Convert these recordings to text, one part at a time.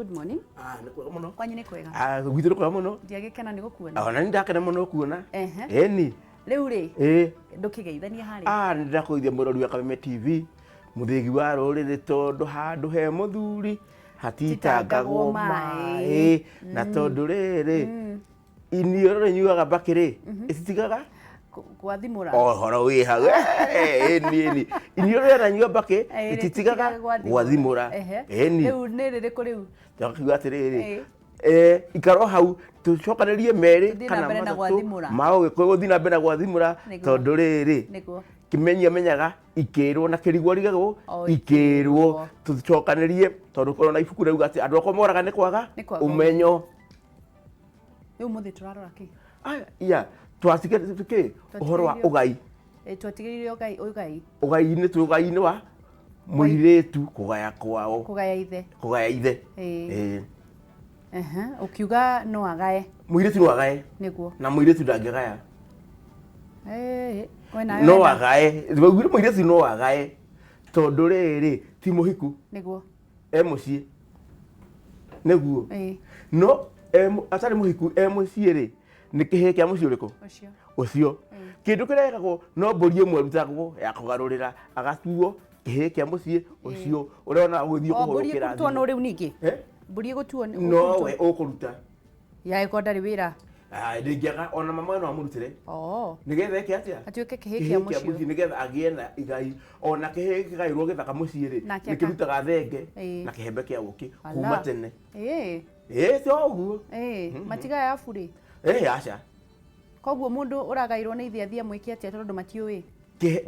Good morning. Ah, nĩ kwega mũno. Kwanyu nĩ kwega? Ah, gwitũ nĩ kwega mũno. Ndiagĩkena nĩ gũkuona. Ona nĩ ndakena mũno kuona. Ehe. Ĩni. Rĩu rĩ, Ĩ. ndũkĩgeithanie harĩa. Ah, nĩ ndakũgeithia mũrori wa Kameme TV, mũthĩgi wa rũrĩrĩ tondũ handũ he mũthuri hatitangagwo Titangagwo maĩ. maĩ. Na tondũ rĩrĩ, iniũrũ rĩnyuaga mbakĩ rĩ, ĩtitigaga Gwathimũra. Ũhoro wĩ hau. Ĩni ĩni. Iniũrũ rĩananyua mbakĩ rĩtitigaga gwathimũra. Ĩni. Rĩu nĩ rĩrĩkũ rĩu? Tũkiuga atĩrĩrĩ, ikara o hau tũcokanĩrie merĩ Tũthiĩ na kana mbere na matatũ gwathimũra. ma ũgĩkũyũ gũthiĩ na mbere na gwathimũra. Tondũ rĩrĩ, kĩmenyi amenyaga ikĩrwo na kĩrigwo arigagwo O ikĩrwo. ikĩrwo. Tũcokanĩrie tondũ korwo na ibuku rĩauga atĩ andũ akwa moraga nĩ kwaga Nĩ kwaga ũmenyo. Rĩu mũthĩ tũrarora kĩ? Aya, iya twatigĩrĩire kĩ ũhoro wa ũgai. Twatigĩrĩire ũgai, ũgai. Ũgai-inĩ twĩ ũgai-inĩ wa mũirĩtu kũgaya kwao. Kũgaya ithe. Kũgaya ithe. Ĩĩ. Ehe, ũkiuga no agae. Mũirĩtu no agae. Nĩguo. Na mũirĩtu ndangĩgaya. Ĩĩ, we nawe No wenda. agae. Waugire mũirĩtu no agae tondũ rĩrĩ ti mũhiku. Nĩguo. E mũciĩ. Nĩguo. Ĩĩ. No atarĩ mũhiku e mũciĩ rĩ, nĩ kĩhĩĩ kĩa mũciĩ ũrĩkũ? Ũcio. Ũcio. Kĩndũ kĩrĩa gĩkagwo no mbũri ĩmwe ĩrutagwo ya kũgarũrĩra agatuo kĩhĩĩ kĩa mũciĩ ũcio ũrĩa ona ũgĩthiĩ O mbũri kũhũrũkĩra ĩkũrutwo thimũ. no rĩu ningĩ? Eh? Mbũri ĩgũtuo nĩ- Nowe ũkũruta. Ya ĩkorwo ndarĩ wĩra. Ah, ndĩngĩaga ona mama no amũrutĩre. Oh. Nĩgetha eke atĩa? Atuĩke kĩhĩĩ kĩa Kĩhĩĩ mũciĩ. nĩgetha agĩe na igai. Ona kĩhĩĩ kĩgaĩrwo gĩthaka mũciĩ rĩ, Nake nĩ kĩrutaga thenge Ĩĩ. na kĩhembe kĩa ũkĩ Ala. kuma tene. Ĩĩ. Ĩĩ, to ũguo. Ĩĩ, matigaya burĩ. Ĩĩ, aca. Koguo mũndũ ũragairwo nĩ ithe athiĩ amwĩke atĩa tondũ matiũĩ?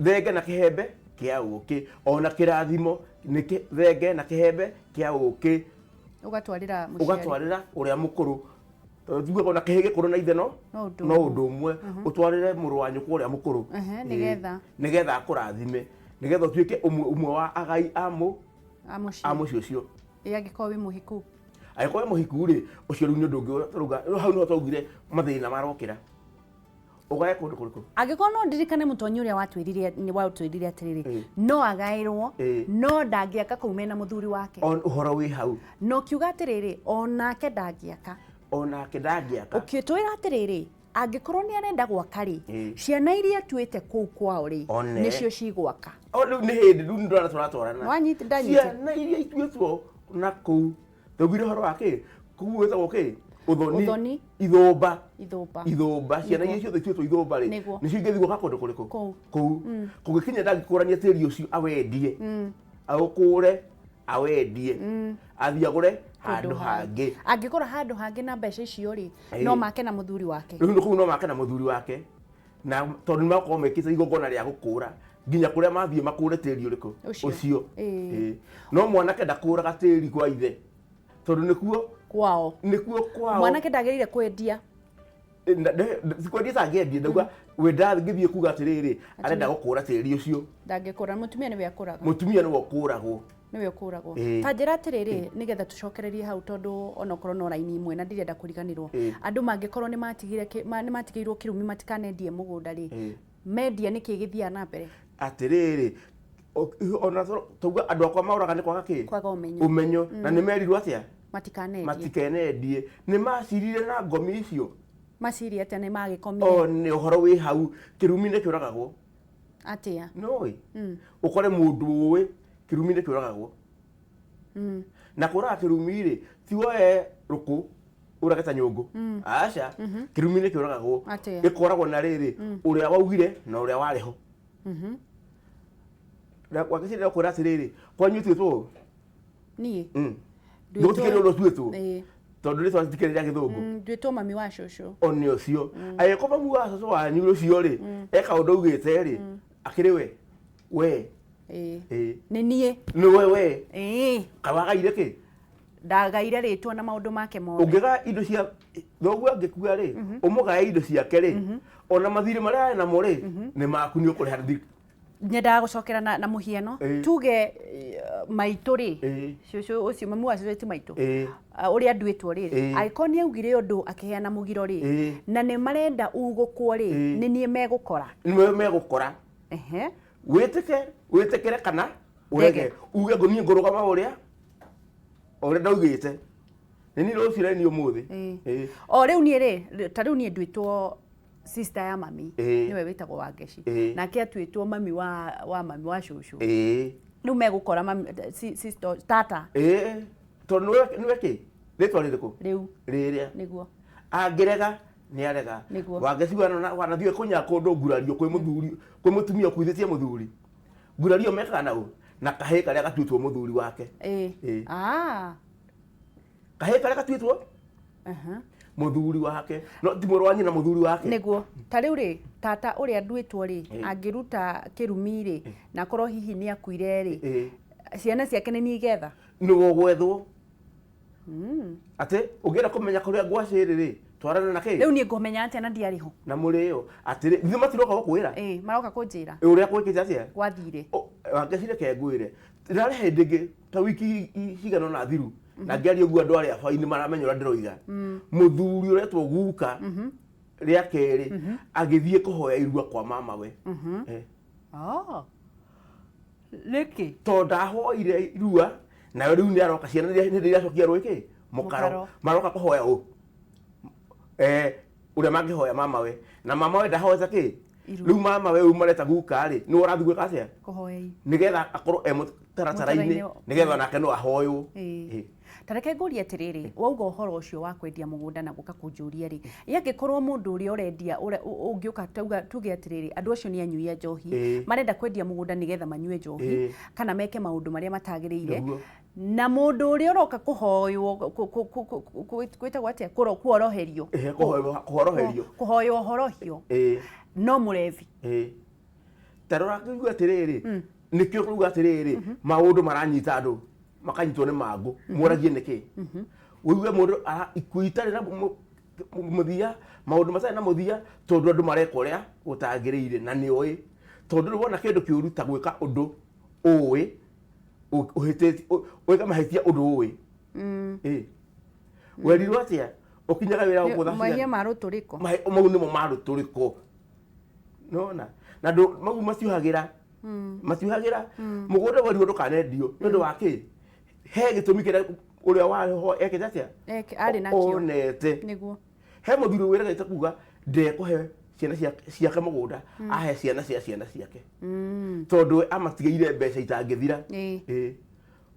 Thenge na kĩhembe kĩa ũkĩ. Ona kĩrathimo nĩ thenge na kĩhembe kĩa ũkĩ. Ũgatwarĩra mũciari. Ũgatwarĩra ũrĩa mũkũrũ. Tondũ tugaga ona kĩhĩ gĩkũrũ na ithe No ũndũ no ũndũ ũmwe. Ũtwarĩre mũrũ wa nyũkwa ũrĩa mũkũrũ. Nĩgetha. Nĩgetha akũrathime. Nĩgetha ũtuĩke ũmwe wa agai a A mũciĩ. A mũciĩ ũcio. Ĩ angĩkorwo wĩ mũhiku? Angĩkorwo wĩ mũhiku rĩ, ũcio rĩu nĩ ũndũ ũngĩ tũrauga, rĩu hau nĩho twaugire mathĩna marokĩra. Ũgae kũndũ kũrĩkũ? Angĩkorwo no ndirikane mũtonyi ũrĩa watwĩrire nĩ watwĩrire atĩrĩrĩ, no agaĩrwo, no ndangĩaka kũu mena mũthuri wake. On ũhoro wĩ hau. Na ũkiuga atĩrĩrĩ, onake ndangĩaka. Onake ndangĩaka. Ũkĩtwĩra atĩrĩrĩ, angĩkorwo nĩ arenda gwaka rĩ, ciana iria atuĩte kũu kwao rĩ, One. nĩcio cigwaka. O rĩu nĩ hĩndĩ rĩu nĩ tũratwarana. Wanyiti, ndanyita. Ciana iria ituĩtwo na kũu, twaugire ũhoro wa kĩ? Kũu gwĩtagwo kĩ? Ũthoni. Ũthoni. Ithũmba. Ithũmba. Ithũmba. Ciana iria ciothe ituĩtwo ithũmba rĩ, nĩcio ingĩthiĩ gwaka kũndũ kũrĩkũ? Kũu. Kũu. Kũngĩkinya ndangĩkũrania tĩri ũcio awendie. Aũkũre, awendie. Athiĩ agũre handũ hangĩ. Angĩgũra handũ hangĩ na mbeca icio rĩ, no make na mũthuri wake. Rĩu kũu no make na mũthuri wake. Na tondũ nĩ makorwo mekĩte igongona rĩa gũkũra nginya kũrĩa mathiĩ makũre tĩri ũrĩkũ? Ũcio. Ũcio. No mwanake ndakũraga tĩri kwa ithe tondũ nĩkuo kwao. Nĩkuo kwao. Mwanake ndagĩrĩire kwendia. Si kwendia tangĩendia, ndauga we ndangĩthiĩ kuga atĩrĩrĩ arenda gũkũra tĩri ũcio. Ndangĩkũra, mũtumia nĩwe akũraga. Mũtumia nĩwe ũkũragwo. Nĩwe ũkũragwo. Ta njĩra atĩrĩrĩ, nĩgetha tũcokererie hau tondũ onokorwo no raini imwe na ndirenda kũriganĩrwo. Andũ mangĩkorwo nĩ matigire nĩ matigĩirwo kĩrumi matikanendie mũgũnda rĩ, mendia nĩkĩ gĩthiaga na mbere? Atĩrĩrĩ, ona tauga andũ akwa maũraga nĩ kwaga kĩ? Kwaga ũmenyo. Ũmenyo. Na nĩ merirwo atĩa? Matikanendie. Matikenendie. Nĩ macirire na ngomi icio. Macirie atĩa nĩ magĩkomire? O nĩ ũhoro wĩ hau, kĩrumi nĩ kĩũragagwo. Atĩa? Nĩũĩ? Ũkore mũndũ ũĩ kĩrumi nĩ kĩũragagwo. Na kũraga kĩrumi rĩ, ti woe rũkũ ũrage ta nyũngũ. Aca, kĩrumi nĩ kĩũragagwo. Atĩa? Gĩkoragwo na rĩrĩ, ũrĩa waugire na ũrĩa warĩ ho. Na gwakĩcirĩra kwĩra atĩrĩrĩ, kwanyu ĩtuĩtwo ũũ? Niĩ? Ndũgũtikĩrĩ ũndũ ũtuĩtwo? Tondũ rĩtwa rĩtikĩrĩ rĩa gĩthũngũ. Nduĩtwo mami wa cũcũ. O nĩ ũcio. Angĩkorwo mami wa cũcũ wanyu ũcio rĩ, eka ũndũ augĩte rĩ, akĩrĩ we. We. Ĩĩ. Nĩ niĩ. Nĩ we we. Kaĩ wagaire kĩ? Ndagaire rĩtwa na maũndũ make mothe. Ũngĩgaya indo cia thoguo angĩkua rĩ, ũmũgae indo ciake rĩ, ona mathirĩ marĩa arĩ namo rĩ, nĩ maku nĩ ũkũrĩha thirĩ. Nyendaga gũcokera na mũhiano. Tuge maitũ rĩ, cũcũ ũcio mami wa cũcũ ti maitũ. Ũrĩa nduĩtwo rĩ, angĩkorwo nĩ augire ũndũ akĩheana mũgiro rĩ, na nĩ marenda ugũkwo rĩ, nĩ niĩ megũkora. Nĩwe megũkora. Wĩtĩke, wĩtĩkĩre kana ũrege. Uge niĩ ngũrũgama ũrĩa ũrĩa ndaugĩte. Nĩ niĩ rũciũ na nĩ niĩ ũmũthĩ. Ĩĩ. Ĩĩ. O rĩu niĩ rĩ, ta rĩu niĩ nduĩtwo sister ya mami, Ĩĩ. nĩwe wĩtagwo Wangeci, Ĩĩ. nake atuĩtwo mami wa mami wa cũcũ. Ĩĩ. Rĩu megũkora mami sister tata. Ĩĩ, tondũ nĩwe kĩ rĩtwa rĩrĩkũ rĩu rĩrĩa nĩguo angĩrega nĩ arega. Nĩguo. Wangeci wanathiĩ kũnya kũndũ ngurario kwĩ mũthuri, kwĩ mũtumia ũkuithĩtie mũthuri, ngurario mekaga na ũ na kahĩĩ karĩa gatuĩtwo mũthuri wake. Ĩĩ. Ĩĩ. Ah. Kahĩĩ karĩa gatuĩtwo Aha. mũthuri wake, no ti mũrũ wa nyina, mũthuri wake. Nĩguo ta rĩu rĩ, tata ũrĩa nduĩtwo rĩ, Ĩĩ. angĩruta kĩrumi rĩ, na akorwo hihi nĩ akuire rĩ, Ĩĩ. ciana ciake nĩ niĩ igetha. Nĩwe ũgwethwo atĩ ũngĩenda kũmenya kũrĩa ngwacĩ rĩ rĩ, twarana na kĩ. Rĩu niĩ ngũmenya atĩa na ndiarĩ ho? Na mũrĩo atĩrĩ, ithuĩ matiroka gũkwĩra. Ĩĩ, maroka kũnjĩra ũrĩa gwĩkĩte atĩa gwathire. Wangeci, reke ngwĩre, ndĩrarĩ hĩndĩ ĩngĩ ta wiki cigana ũna thiru, na ngĩaria ũguo andũ arĩa hwainĩ maramenya ũrĩa ndĩroiga. Mũthuri ũretwo guka rĩa kerĩ agĩthiĩ kũhoya irua kwa mamawe. Eh. Oh. Nĩkĩ? Tondũ ndahoire irua, nayo rĩu nĩ aroka, ciana nĩ iracokia rwĩkĩ mũkaro. Mũkaro. Maroka kũhoya ũ ũrĩa mangĩhoya mamawe, na mamawe ndahoete kĩ. Irua. Rĩu mamawe rĩu mareta guka rĩ, nĩ ũrathiĩ gwĩka atĩa? Kũhoya Nĩgetha akorwo e mũtaratara-inĩ, Mũtaratara-inĩ. nĩgetha onake no ahoywo. Ĩĩ. Ĩĩ. Ta reke ngũrie atĩrĩrĩ, wauga ũhoro ũcio wa kwendia mũgũnda na gũka kũnjũria rĩ, ĩ angĩkorwo mũndũ ũrĩa ũrendia ũngĩũka tauga tuge atĩrĩrĩ, andũ acio nĩ anyui a njohi, Ĩĩ. marenda kwendia mũgũnda nĩgetha manyue njohi Ĩĩ. kana meke maũndũ marĩa matagĩrĩire, Nĩguo. na mũndũ ũrĩa ũroka kũhoywo gwĩtagwo atĩa, kuoroherio? Ĩhĩ, kũhoroherio. Kũhoywo ũhorohio Ĩĩ. no mũrebi. Ĩĩ, ta rora, ngiuga atĩrĩrĩ, nĩkĩo kuga atĩrĩrĩ, maũndũ maranyita andũ makanyitwo nĩ mangũ, moragie nĩkĩ ũigue mũndũ ikuũ itarĩ na mũthia, maũndũ matarĩ na mũthia, tondũ andũ mareka ũrĩa gũtagĩrĩire na nĩ oĩ, tondũ rĩu wona kĩndũ kĩũru ta gwĩka ũndũ ũĩ ũhĩtĩtie, wĩka mahĩtia ũndũ ũĩ. Ĩĩ, werirwo atĩa ũkinyaga wĩra gũkũ thaa Mahia cigana? ma rũtũrĩko. Mau nĩmo ma rũtũrĩko nona na ndũ mau maciuhagĩra maciuhagĩra mũgũnda werirwo ndũkanendio nĩ ũndũ wa kĩ? He gĩtũmi kĩrĩa ũrĩa warĩ ho ekĩte atĩa? Arĩ nakĩo. Onete. Nĩguo. He mũthuri wĩragĩte kuga ndekũhe ciana ciake mũgũnda, ahe ciana cia ciana ciake, tondũ amatigĩire mbeca itangĩthira. Ĩĩ. Ĩĩ.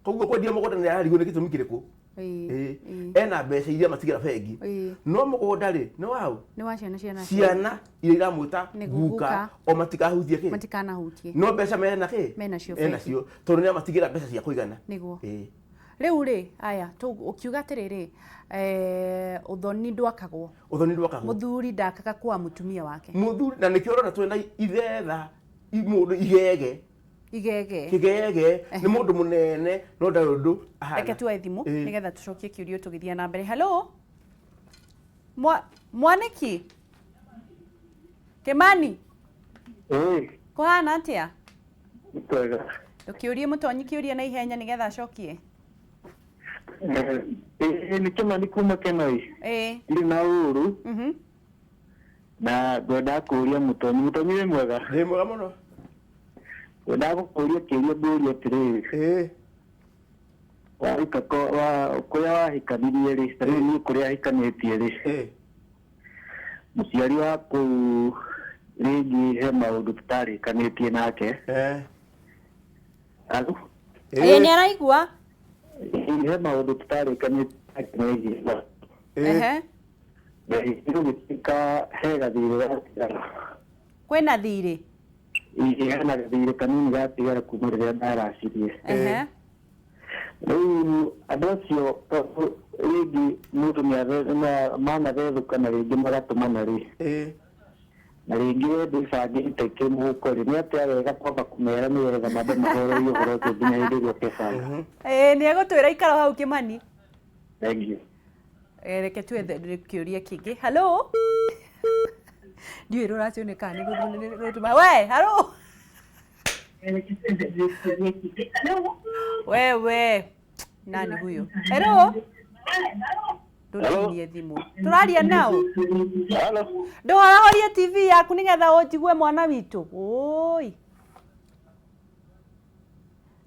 Koguo kwendia mũgũnda nĩ ararigwo nĩ gĩtũmi kĩrĩkũ. Ĩĩ. Ĩĩ. Ĩĩ. Ena mbeca iria matigĩra bengi, Ĩĩ. no mũgũnda rĩ, nĩ waũ? Nĩ wa ciana ciana Ciana iria iramwĩta Nĩ guka, guka. o matikahutie kĩ. Matikanahutie. No mbeca mena kĩ? Menacio Mena bengi. cio, tondũ nĩ amatigĩra mbeca cia kũigana. Nĩguo. Ĩĩ. Rĩu rĩ, aya ũkiuga atĩrĩrĩ, ũthoni ndwakagwo. Ũthoni ndwakagwo. Mũthuri ndakaga kwa mũtumia wake. Mũthuri, na nĩkĩo ũrona twĩna ithetha mũndũ igege. Igege. Kĩgege nĩ mũndũ mũnene no ndarĩ ũndũ ahana. Reke tuoe thimũ Ĩĩ. nĩgetha tũcokie kĩũria tũgĩthiĩ na mbere. Hello. Mwaniki Kimani. Ĩĩ. Kũhana atĩa? Nĩ kwega. Ndũkĩũrie mũtonyi kĩũria na ihenya nĩgetha acokie. Ĩĩ, nĩ Kĩmani kuma Kenoi. Ĩĩ. Ndirĩ na ũru. Na ngwendaga kũũria mũtonyi. Mũtonyi, wĩ mwega? Ndĩ mwega mũno. Ngwendaga gũkũũria kĩũria, ngũũria atĩrĩrĩ. Ĩĩ. Wahika wa kũrĩa wahikanirie rĩ, ta rĩu niĩ kũrĩa hikanĩtie rĩ, Ĩĩ. mũciari wa kũu rĩngĩ he maũndũ tũtarĩkanĩtie nake. Eh. Alo? Ĩĩ, nĩ araigua. Ĩĩ, he maũndũ tũtarĩkanĩtie nake megiĩ Ĩĩ. Ehe. Na gũgĩtuĩka he gathirĩ gatigara. Kwĩna thirĩ? Ĩĩ, hena gathirĩ kanini gatigara kuma rĩrĩa ndaracirie. Ehe. Rĩu andũ acio, tondũ rĩngĩ mũndũ manathethũka na rĩngĩ magatũmana rĩ, Ĩĩ. na rĩngĩ we ndĩbangĩte kĩmũhuko rĩ, nĩ atĩa wega kwamba kũmera nĩgetha mambe mahorerie ũhoro ũcio nginya hĩndĩ ĩrĩa ũkebanga? Ĩĩ, nĩ egũtwĩra ikaro hau, Kimani. Thank you. Reke twethe kĩũria kĩngĩ. Hello. Ndiũĩ rũracio nĩ kana nĩ gũtũma we. Hello. Wewe nani huyo? Hello. Ndũtinie thimũ, tũraria nao. Hello. Ndũhorahorie TV yaku nĩgetha ũnjigue, mwana witũ. Ũi,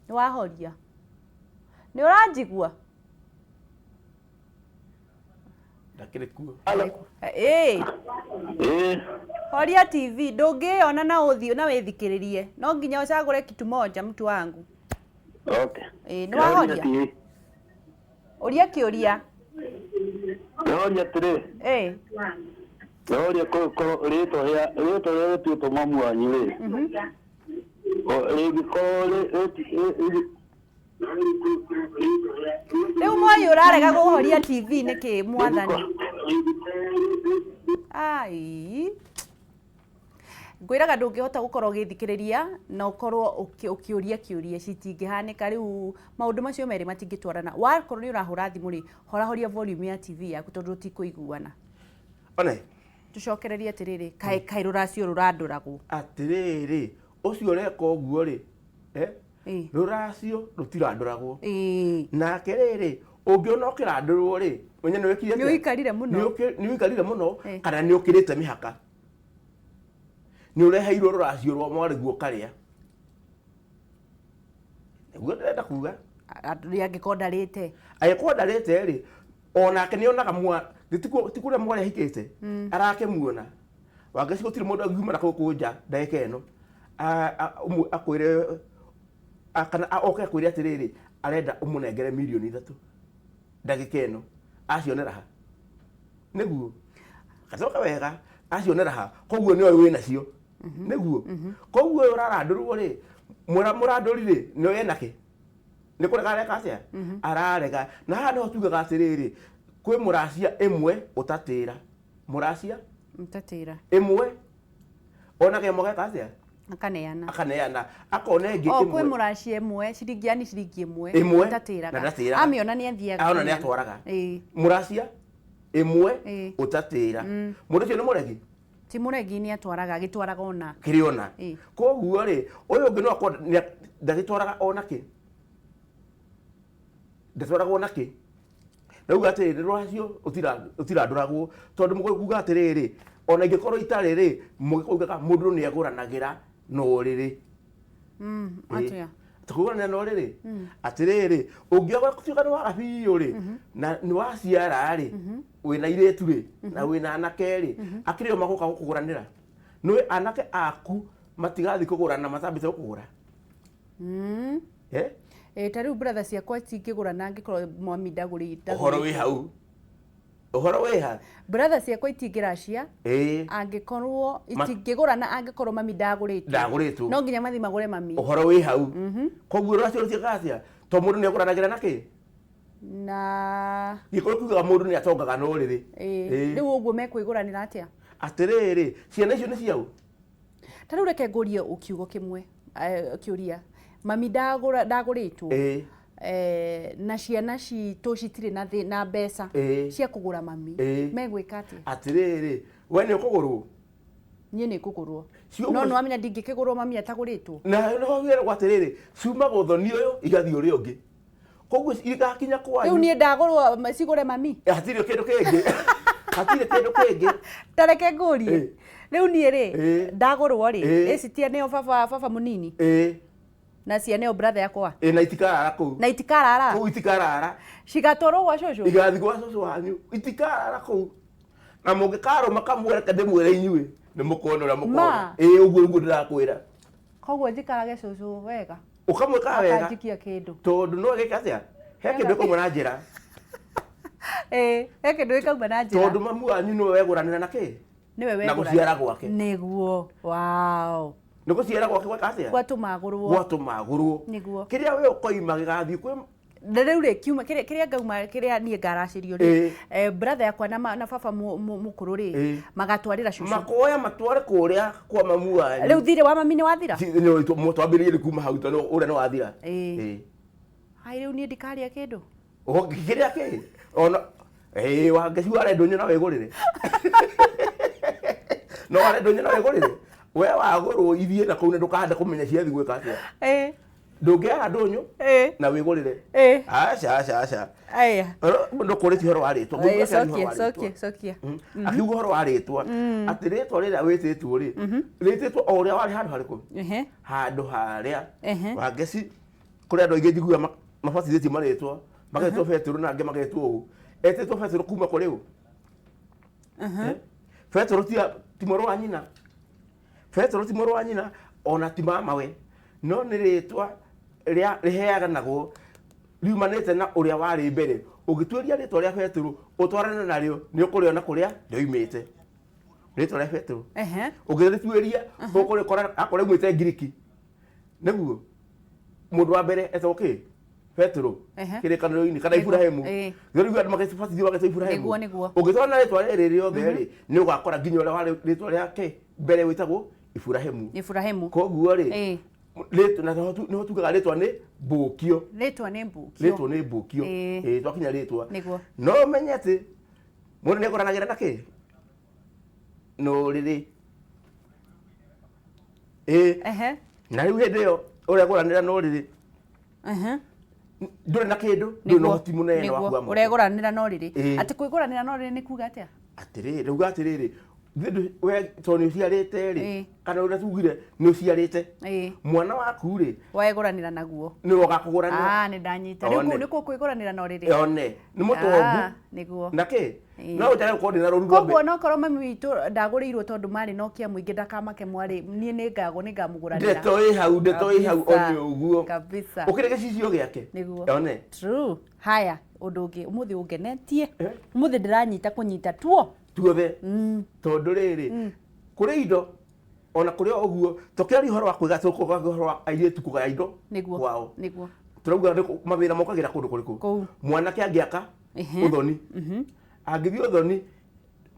nĩ wahoria? Nĩ ũranjigua? Ndakĩrĩ kuo. Ĩĩ. Ĩĩ. Horia TV, ndũngĩyona na ũthiũ na wĩthikĩrĩrie. No nginya ũcagũre kitu moja mtu wangu. Okay. Ĩĩ, nĩ wahoria? Ũria kĩũria. Ndĩroria atĩrĩ. Ĩĩ. Ndĩroria rĩtwa rĩa rĩtwa rĩrĩa rĩtuĩtwo mamu wanyu rĩ. Rĩngĩkorwo rĩ Rĩu Moi ũrarega kũhoria TV nĩkĩ mwathani? Ai. Ngwĩraga ndũngĩhota gũkorwo ũgĩthikĩrĩria na ũkorwo ũkĩũria kĩũria citingĩhanĩka. Rĩu maũndũ macio merĩ matingĩtwarana. Wakorwo nĩ ũrahũra thimũ rĩ, horahoria volume ya TV yaku tondũ tũtikũiguana. One. Tũcokererie atĩrĩrĩ, kaĩ kaĩ rũracio rũrandũragwo. Atĩrĩrĩ, ũcio ũreka ũguo rĩ, eh? Rũracio rũtirandũragwo. Nake rĩrĩ, ũngĩona ũkĩrandũrwo rĩ, menye nĩ wĩkire atĩa? Nĩ ũikarire mũno. Nĩ ũikarire mũno kana nĩ ũkĩrĩte mĩhaka. Nĩ ũreheirwo rũracio rwa mwarĩguo ũkarĩa. Nĩguo ndĩrenda kuga. Angĩkorwo ndarĩte. Angĩkorwo ndarĩte rĩ, onake nĩ onaga mwa ti kũrĩa mwarĩ ahikĩte, arakĩmuona. Wangeci gũtirĩ mũndũ angiuma na gũkũ nja ndagĩka ĩno akwĩre kana oke akwĩre atĩrĩrĩ, arenda ũmũnengere mirioni 3 ndagĩka ĩno, acionera ha? Nĩguo gacoka wega, acionera ha? Koguo nĩoĩ wĩnacio. Nĩguo koguo ũyũ ũrarandũrwo rĩ, mũrandũri rĩ, nĩoĩ ena kĩ, nĩ kũrega areka atĩa? Ararega. Na haha nĩho tugaga atĩrĩrĩ, kwĩ mũracia ĩmwe ũtatĩra mũracia Ũtatĩra. Ĩmwe ona kemwe geka atĩa? Akaneana. Akaneana, akona ĩngĩ. O kwĩ ĩmwe. Mũracia ĩmwe ciringi, yani ciringi ĩmwe ĩmwe ũtatĩraga. Na ndatĩraga. Amĩona nĩ athiaga. Aona nĩ kũneana. atwaraga. Mũracia ĩmwe ũtatĩra, mũndũ ũcio nĩ mũregi? Ti mũregi, nĩ atwaraga, agĩtwaraga ona. Kĩrĩ ona. Koguo rĩ, ũyũ ũngĩ no akorwo ndagĩtwaraga ona kĩ, ndatwaragwo ona kĩ. Ndauga atĩrĩrĩ, rũracio rũtirandũragwo, tondũ mũgũkuga atĩrĩrĩ, ona ingĩkorwo itarĩ rĩ, mũgĩkaugaga mũndũ nĩ agũranagĩra na ũrĩrĩ. Atĩa? Kũgũranĩra na ũrĩrĩ, atĩrĩrĩ, ũngĩaga gũtuĩka nĩ waga biũ rĩ, na nĩ waciara rĩ, wĩna airĩtu rĩ, na wĩna anake rĩ, akĩrĩ o magoka gũkũgũranĩra. Nĩũĩ anake aku matigathiĩ kũgũrana matambĩte gũkũgũra. Eh? Ĩ, ta rĩu brother ciakwa cingĩgũrana angĩkorwo mwami ndagũrĩte? Ũhoro wĩ hau, ũhoro wĩ ha? Brother ciakwa itingĩracia angĩkorwo itingĩgũrana angĩkorwo mami ndagũrĩtwo. Ndagũrĩtwo. No nginya mathiĩ magũre mami. Ũhoro wĩ hau. Koguo rũracio rũtiĩkaga atĩa? To mũndũ nĩ agũranagĩra na kĩ? Na Gĩkũyũ kiugaga mũndũ nĩ atongaga na ũrĩrĩ. Rĩu ũguo mekwĩgũranĩra atĩa? Atĩrĩrĩ, ciana icio nĩ ciaũ? Ta rĩu reke ngũrie kiugo kĩmwe, kĩũria. Mami ndagũra ndagũrĩtwo, na ciana citũ citirĩ na na mbeca cia kũgũra mami, megwĩka atĩa? Atĩrĩrĩ, we nĩ ũkũgũrwo? Niĩ nĩ ngũgũrwo. No nĩ wamenya ndingĩkĩgũrwo mami atagũrĩtwo. Na nĩho wĩragwo atĩrĩrĩ, ciumaga ũthoni ũyũ igathiĩ ũrĩa ũngĩ, koguo igakinya kwanyu. Rĩu niĩ ndagũrwo cigũre mami? Hatirĩ kĩndũ kĩngĩ, hatirĩ kĩndũ kĩngĩ. Ta reke ngũrie, rĩu niĩ rĩ, ndagũrwo rĩ, ĩ citianeo baba, baba mũnini, na cianeo brother yakwa? Ĩ, na itikarara kũu. Na itikarara? Kũu itikarara. Cigatwarwo gwa cũcũ. Igathiĩ gwa cũcũ wanyu, itikarara kũu. Na mũngĩkarũma kamwe, reke ndĩmwĩre, inyuĩ nĩ mũkuona ũrĩa mũkona. Ma. Ĩ, ũguo nĩguo ndĩrakwĩra. Koguo njikarage cũcũ wega. Ũkamwĩkaga wega. Akanjikia kĩndũ. Tondũ no ĩgĩke atĩa, he kĩndũ ĩkauma na njĩra. Ĩ, he kĩndũ gĩkauma na njĩra. Tondũ mamu wanyu nĩwe wegũranĩra na kĩ? Nĩwe na wegũranĩra. Gũciara gwake. Nĩguo, wow. Nĩ gũciara gwake gweka atĩa? Gwatũma agũrwo. Gwatũma agũrwo. Nĩguo. Kĩrĩa we ũkoima gĩgathiĩ kwĩ Na rĩu rĩ, kiuma kĩrĩa kĩrĩa ngauma, kĩrĩa niĩ ngaracĩrio rĩ, brother yakwa na baba mũkũrũ rĩ, magatwarĩra cũcũ. Makoya matware kũrĩa kwa mamu wanyu. Rĩu thirĩ wa mami nĩ wathira. Twambĩrĩrie rĩ kuma hau, tondũ ũrĩa nĩ wathira. Hai, rĩu niĩ ndikarĩa kĩndũ. Kĩrĩa kĩ ona ĩĩ Wangeci, ware ndũnyũ na wĩgũrĩre, no ware ndũnyũ na wĩgũrĩre. We wagũrwo ithiĩ na kũu, na ndũkahanda kũmenya ciathi gwĩka atĩa. Ndũngĩaga ndũnyũ na wĩgũrĩre. Aca, aca, aca. Aya. Mũndũ kũrĩtie ũhoro wa rĩtwa. Ĩ, Ngũigua akĩaria cokia ũhoro wa rĩtwa. Cokia, cokia. Akiuga ũhoro wa rĩtwa, atĩ rĩtwa rĩrĩa wĩtĩtwo rĩ, rĩtĩtwo o ũrĩa warĩ handũ harĩkũ? Handũ harĩa. Wangeci, kũrĩ andũ aingĩ njiguaga mabatithĩtio marĩtwa, magetwo Betũrũ na angĩ magetwo ũũ. Etĩtwo Betũrũ kuma kũrĩ ũ? Eh? Petero ti mũrũ wa nyina, Petero ti mũrũ wa nyina ona ti mamawe, no nĩ rĩtwa rĩa rĩheanagwo riumanĩte na ũrĩa warĩ mbere. Ũngĩtuĩria rĩtwa rĩa Petero ũtwarane narĩo, nĩ ũkũrĩona kũrĩa rĩoimĩte. Rĩtwa rĩa Petero ũngĩrĩtuĩria ũkũrĩkora akorwo rĩumĩte Ngiriki. Nĩguo mũndũ wa mbere etagwo kĩ? Petero. Kĩrĩkanĩro-inĩ kana Iburahĩmu. Rĩu andũ magĩbatithio magetwo Iburahĩmu. Nĩguo, nĩguo. Ũngĩtwarana na rĩtwa rĩrĩ rĩothe rĩ, nĩ ũgakora nginya ũrĩa warĩ rĩtwa rĩake mbere wĩtagwo Iburahĩmu. Iburahĩmu. Koguo rĩ, rĩtwa na nĩho tugaga rĩtwa nĩ mbũkio. Rĩtwa nĩ mbũkio. Rĩtwa nĩ mbũkio. Ĩĩ twakinya rĩtwa. Nĩguo. No ũmenye atĩ mũndũ nĩ egũranagĩra na kĩ? Na ũrĩrĩ. Ĩĩ. Na rĩu hĩndĩ ĩyo ũregũranĩra na ũrĩrĩ. Ndũrĩ na kĩndũ, ndũrĩ na ũhoti mũnene wa kuoya moko. Ũregũranĩra na ũrĩrĩ. Atĩ kwĩgũranĩra na ũrĩrĩ nĩ kuga atĩa? Atĩrĩrĩ, rĩu atĩrĩrĩ, we tondũ nĩ ũciarĩte rĩ, kana ũrĩa tugire nĩ ũciarĩte, mwana waku rĩ, wegũranĩra naguo, nĩwe ũgakũgũranĩra. Ah, nĩ ndanyita. Rĩu kũu nĩkuo kwĩgũranĩra na ũrĩrĩ. One, nĩ mũtongu. Nĩguo. Na kĩ? No ũnjage gũkorwo ndĩ na rũũru rwa Koguo onokorwo mami witũ ndagũrĩirwo tondũ marĩ na ũkĩa mũingĩ ndakamake mwarĩ, niĩ nĩngagũ nĩngamũgũranĩra. Ndeto ĩ hau, ndeto ĩ hau Kabisa, one ũguo. kabisa. Ũkĩrĩ gĩcicio gĩake. Nĩguo. One. True. Haya, ũndũ ũngĩ ũmũthĩ ũngenetie. Ũmũthĩ ndĩranyita kũnyita tuo. Tuothe. Tondũ rĩrĩ, kũrĩ indo ona kũrĩ o ũguo tũkĩaria ũhoro wa kwĩga tũkũga ũhoro wa airĩtu kũgaya indo Nĩguo. kwao. Nĩguo. Tũrauga nĩ mawĩra mokagĩra kũndũ kũrĩkũ? Kũu. Mwanake angĩaka ũthoni. Angĩthiĩ ũthoni,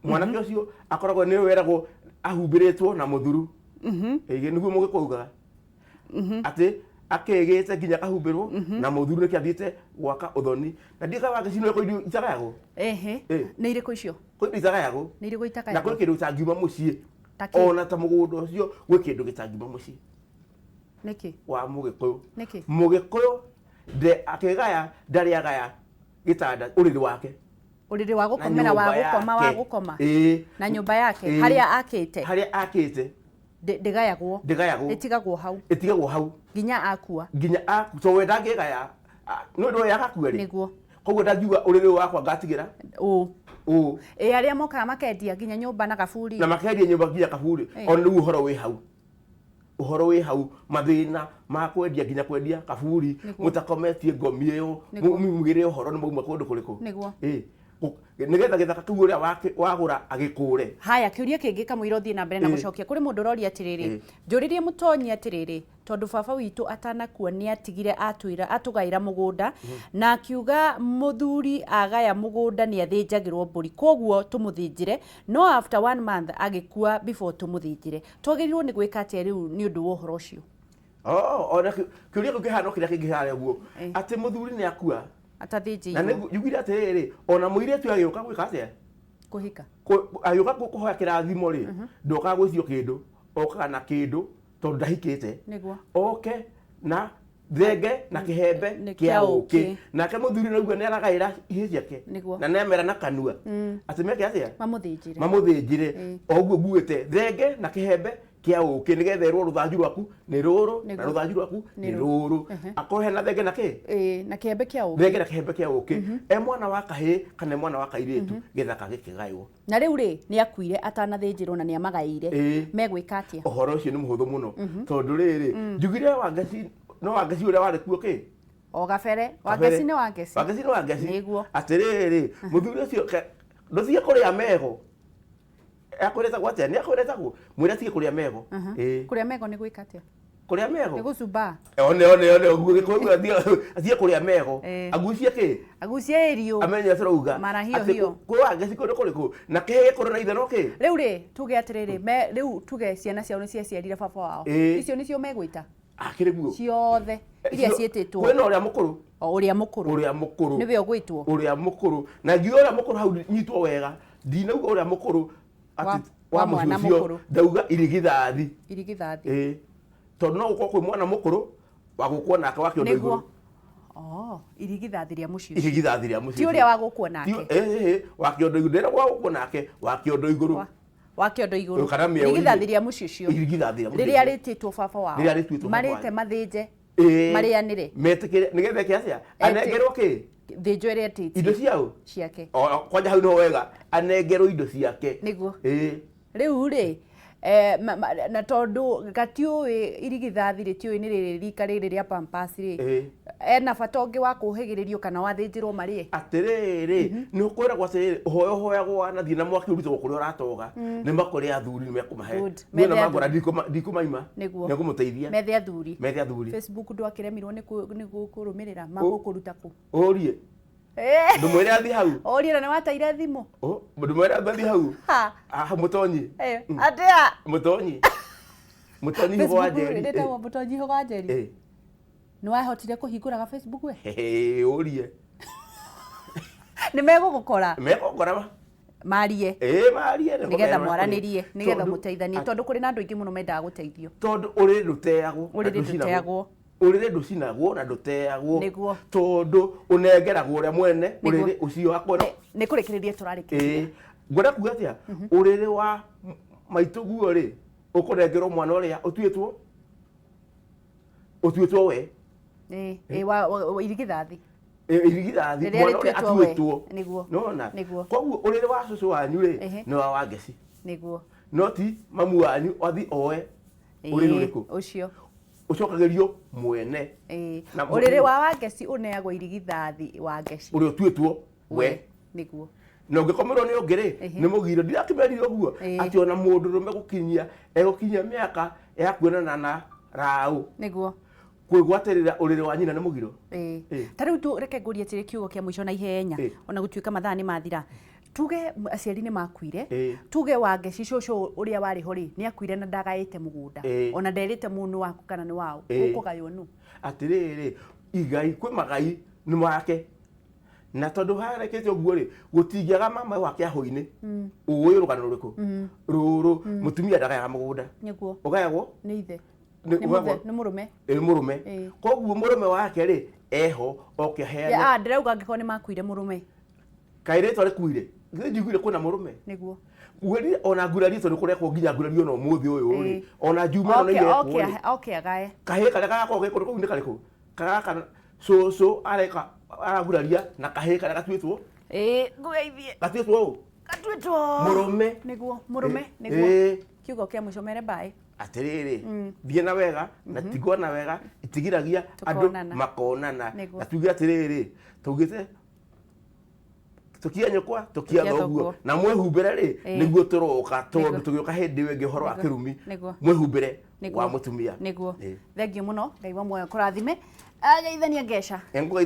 mwanake ũcio akoragwo nĩ weragwo ahumbĩrĩtwo na mũthuru. Ĩĩ nĩguo mũgĩkũyũ augaga. Atĩ akĩgĩte nginya akahumbĩrwo na mũthuru nĩkĩo athiĩte gwaka ũthoni. Na ndiũĩ kana Wangeci nĩũĩ kwĩ indo itagayagwo? Nĩ irĩkũ icio? Kwĩ indo itagayagwo. Nĩ irĩkũ Na itagayagwo? kwĩ kĩndũ gĩtangiuma mũciĩ. Ta kĩ? Ona ta mũgũnda ũcio gwĩ kĩndũ gĩtangiuma mũciĩ. Nĩkĩ? Wa mũgĩkũyũ. Nĩkĩ? Mũgĩkũyũ nde akĩgaya ndarĩ agaya gĩtanda ũrĩrĩ wake. Ũrĩrĩ wa Na gũkomera wa nyũmba gũkoma wa yake. gũkoma. Ĩĩ. Na nyũmba yake Ĩĩ. harĩa akĩte. Harĩa akĩte. Ndĩgayagwo. Ndĩgayagwo. Ĩtigagwo hau. Ĩtigagwo hau. Nginya akua. Nginya akua. To we ndangĩgaya. Nĩ ũndũ we agakua rĩ. Nĩguo. Koguo ndangiuga ũrĩrĩ ũyũ wakwa ngatigĩra. Ũ. Ũ. Ĩ arĩa mokaga makendia nginya nyũmba na kaburi. Na makendia nyũmba nginya kaburi. Ona rĩu ũhoro wĩ hau. Ũhoro wĩ hau mathĩna ma kwendia nginya kwendia kaburi mũtakometie ngomi ĩyo mumugĩre ũhoro nĩ mauma kũndũ kũrĩkũ. Nĩguo. Ĩ nĩgetha gĩthaka kĩu ũrĩa wagũra agĩkũre. Haya kĩũria kĩngĩ kamũira ũthiĩ na mbere na gũcokia kũrĩ mũndũ ũroria atĩrĩrĩ, njũrĩrie mũtonyi atĩrĩrĩ, tondũ baba witũ atanakua nĩ atigire atwĩra atũgaĩra mũgũnda na akiuga mũthuri agaya mũgũnda nĩ athĩnjagĩrwo mbũri koguo tũmũthĩnjĩre, no after one month agĩkua before tũmũthĩnjĩre. Twagĩrĩirwo nĩ gwĩka atĩa rĩu nĩ ũndũ wa ũhoro ũcio? Oh, ona kĩũria kĩu kĩhana o kĩrĩa kĩngĩ harĩa ũguo atĩ mũthuri nĩ akua Atathĩnjĩirwo. Na nĩ njugire atĩrĩrĩ, ona mũirĩtu agĩũka gwĩka atĩa? Kũhika. Agĩũka kũhoya kĩrathimo rĩ, ndokaga gwĩtio kĩndũ, okaga na kĩndũ tondũ ndahikĩte. Nĩguo. Oke na thenge na kĩhembe Nĩ kĩa kĩa ũkĩ. ũkĩ. Nake mũthuri nĩaugua nĩaragaĩra ihĩĩ ciake. Nĩguo. Na nĩamera na kanua. Atĩ meke atĩa? Mamũthĩnjĩre. Mamũthĩnjĩre. Ĩĩ. O ũguo nguĩte thenge na kĩhembe kĩa ũkĩ nĩgetha ĩrwo rũthanju rwaku nĩ rũrũ na Nĩguo. rũthanju rwaku Nĩ nĩ rũrũ. rũrũ. Akorwo hena thenge na kĩ? Ĩĩ, na kĩhembe kĩa ũkĩ. Thenge na kĩhembe kĩa ũkĩ. E mwana wa kahĩĩ kana e mwana wa kairĩtu gĩthaka gĩkĩgaywo. Na rĩu rĩ, nĩ akuire atanathĩnjĩrwo na nĩ amagaĩire. Ĩĩ. Megwĩka atĩa? Ũhoro ũcio nĩ mũhũthũ mũno tondũ rĩrĩ, njugire Wangeci, no Wangeci ũrĩa warĩ kuo kĩ? O gabere. Wangeci nĩ Wangeci. Wangeci nĩ Wangeci. Nĩguo. Atĩrĩrĩ, mũthuri ũcio ndũtige kũrĩa mego. Akwĩretagwo atĩa? Nĩ akwĩretagwo? Mwĩre atige kũrĩa mego. Ĩĩ. Kũrĩa mego nĩ gwĩka atĩa? Kũrĩa mego? Nĩ gũcumbaa. One, one, one, ũguo gĩkũyũ atige kũrĩa mego. Agucie kĩ? Agucie ĩriũ. Amenye tũrauga. Mara hiyo Atĩ hiyo. kwĩ Wangeci kũndũ kũrĩkũ? Na kĩhĩ gĩkũrũ na ithe no kĩ? Rĩu rĩ, tuge atĩrĩrĩ, me rĩu tuge ciana ciao nĩ ciaciarire baba wao. Icio nĩcio megwĩta? Akĩrĩ guo. Ciothe iria ciĩtĩtwo. Kwĩna ũrĩa mũkũrũ. O ũrĩa mũkũrũ. Ũrĩa mũkũrũ. Nĩwe ũgwĩtwo. Ũrĩa mũkũrũ. Na ngiuga ũrĩa mũkũrũ hau nyitwo wega. Ndinauga ũrĩa mũkũrũ atĩ Wa wa mwana mũciĩ ũcio mũkũrũ. ndauga irigithathi. Irigithathi. Ĩĩ. Tondũ no gũkorwo kwĩ mwana mũkũrũ wa gũkwo nake wa kĩondo Nĩguo. igũrũ. Oh, irigithathi rĩa mũciĩ ũcio. Irigithathi rĩa mũciĩ Ti ũrĩa ũcio. wa gũkwo nake. Ti, ĩĩ, ĩĩ, wa kĩondo igũrũ. Ndĩragwo wa gũkwo nake, wa kĩondo igũrũ. Wa kĩondo igũrũ. Kana mĩeũ-inĩ. Irigithathi rĩa mũciĩ ũcio. Irigithathi rĩa mũciĩ Rĩrĩa ũcio. rĩtĩtwo baba wao. Rĩrĩa rĩtuĩtwo baba Marĩte wao. mathĩnje. Ĩĩ. Marĩanĩre. Metĩkĩre, nĩgetha eke atĩa? Anengerwo kĩ? Thĩnjo ĩrĩa ĩtĩtie. Indo ciao Ciake. Kwanja hau niho wega, anengerwo indo ciake. Nĩguo. Ĩĩ. Rĩu rĩ, na tondũ gatiũĩ irigithathi rĩtiũĩ nĩ rĩrĩ rika rĩrĩ rĩa pampers rĩ, ena bata ũngĩ wa kũhĩgĩrĩrio kana wathĩnjĩrwo marĩe? Atĩrĩrĩ, nĩ ũkwĩragwo atĩrĩrĩ, ũhoya ũhoyagwo wanathiĩ na mwaki ũrutagwo kũrĩa ũratoga. Nĩ makũrĩ athuri, nĩ mekũmahe. Good. Niĩ Methe ona mangora ndikũmaima. Nĩguo. Nĩngũmũteithia. Methe athuri. Methe athuri. Facebook ndwakĩremirwo nĩ kũrũmĩrĩra, magũkũruta kũ? Ũrie. Ndũmwĩre athiĩ hau. Ũrie, na nĩ wateire thimũ. Ndũmwĩre athiĩ hau. Ha. Ah, mũtonyi. Atĩa? Mũtonyi. Mũtonyi Hũgũ wa Facebook Njeri. rĩtagwo Mũtonyi Hũgũ wa Njeri. Nĩ wahotire kũhingũra ga Facebook we? Ũrie. Nĩ megũgũkora. Megũkora. Marie. Ĩĩ, marie. Nĩgetha mwaranĩrie, nĩgetha mũteithanie, tondũ kũrĩ na andũ aingĩ mũno mendaga gũteithio. Tondũ ũrĩrĩ ndũteagwo. Ũrĩrĩ ndũteagwo. Ũrĩrĩ ndũcinagwo na ndũteagwo. Nĩguo. Tondũ ũnengeragwo ũrĩa mwene ũrĩrĩ ũcio akorwo. Nĩ kũrĩkĩrĩria tũrarĩkĩrĩria. Ĩĩ. Ngwenda kuga atĩa? Ũrĩrĩ wa maitũguo rĩ, ũkũnengerwo mwana ũrĩa ũtuĩtwo? Ũtuĩtwo we. Ĩĩ, wa irigithathi. Irigithathi, Rĩrĩa mwana ũrĩa rĩtuĩtwo we. atuĩtwo. Nĩguo. Nĩwona? Nĩguo. Koguo ũrĩrĩ wa cũcũ wanyu rĩ, nĩ wa Wangeci. Nĩguo. No ti mamu wanyu athiĩ oe ũrĩrĩ ũrĩkũ? Ũcio. Ũcokagĩrio mwene. Na Ũrĩrĩ wa Wangeci ũneagwo irigithathi Wangeci. Ũrĩa ũtuĩtwo we. Nĩguo. Na ũngĩkomerwo nĩ ũngĩ rĩ, nĩ mũgiro. Ndirakĩmerire ũguo atĩ ona mũndũ rũme gũkinyia, egũkinyia mĩaka ya kuonana na raũ. Nĩguo. Kwĩgwatĩrĩra ũrĩrĩ wa nyina nĩ mũgiro. Ta rĩu tu reke ngũrie atĩrĩ kiugo kĩa mũico na ihenya, ona gũtuĩka mathaa nĩ mathira. Tuge aciari nĩ makuire, tuge Wangeci cũcũ ũrĩa warĩ ho rĩ, nĩ akuire na ndagaĩte mũgũnda, ona nderĩte mũndũ waku kana nĩ waũ, ũkũgaywo nũ? Atĩrĩrĩ, igai kwĩ magai nĩ make. Na tondũ harekete ũguo rĩ, gũtingĩaga mama wa kĩahũ-inĩ. Ũĩ rũgano rũrĩkũ? Rũrũ, mũtumia ndagayaga mũgũnda. Nĩguo. Ũgayagwo? Nĩ ithe. Nĩ Nĩ ũgayagwo? mũthe, nĩ mũrũme. Ĩ, mũrũme. Koguo mũrũme wake rĩ, eho oke aheane. Ndĩrauga angĩkorwo nĩ makuire mũrũme. Kaĩ rĩtwa rĩkuire? Githĩ njiguire kwĩna mũrũme? Nĩguo. Ngwĩrire ona ngurario tondũ kũrekwo nginya ngurario ona ũmũthĩ ũyũ rĩ. Ona njuma ĩno nĩ irekwo rĩ. Oke agae. Kahĩĩ karĩa gagakorwo ge kũndũ kũu nĩ karĩkũ? Karaka cũcũ areka araguraria na kahĩĩ karĩa gatuĩtwo? Ngũgeithie. Gatuĩtwo ũ? Gatuĩtwo. Mũrũme. Nĩguo, mũrũme, nĩguo. Kiugo kĩa mũico mere mbaĩ. Atĩrĩrĩ, thiĩ na wega na tigwo na wega, itigiragia andũ makonana. Na tuge atĩrĩrĩ, tugĩte tukia nyũkwa, tukia thoguo, na mwĩhumbĩre rĩ, nĩguo tũroka, tondũ tũgĩũka hĩndĩ ĩyo ĩngĩ ũhoro wa kĩrumi, mwĩhumbĩre wa mũtumia. Nĩguo. Thengiũ mũno, Ngai wa muoyo kũrathime. Ageithania ngeca.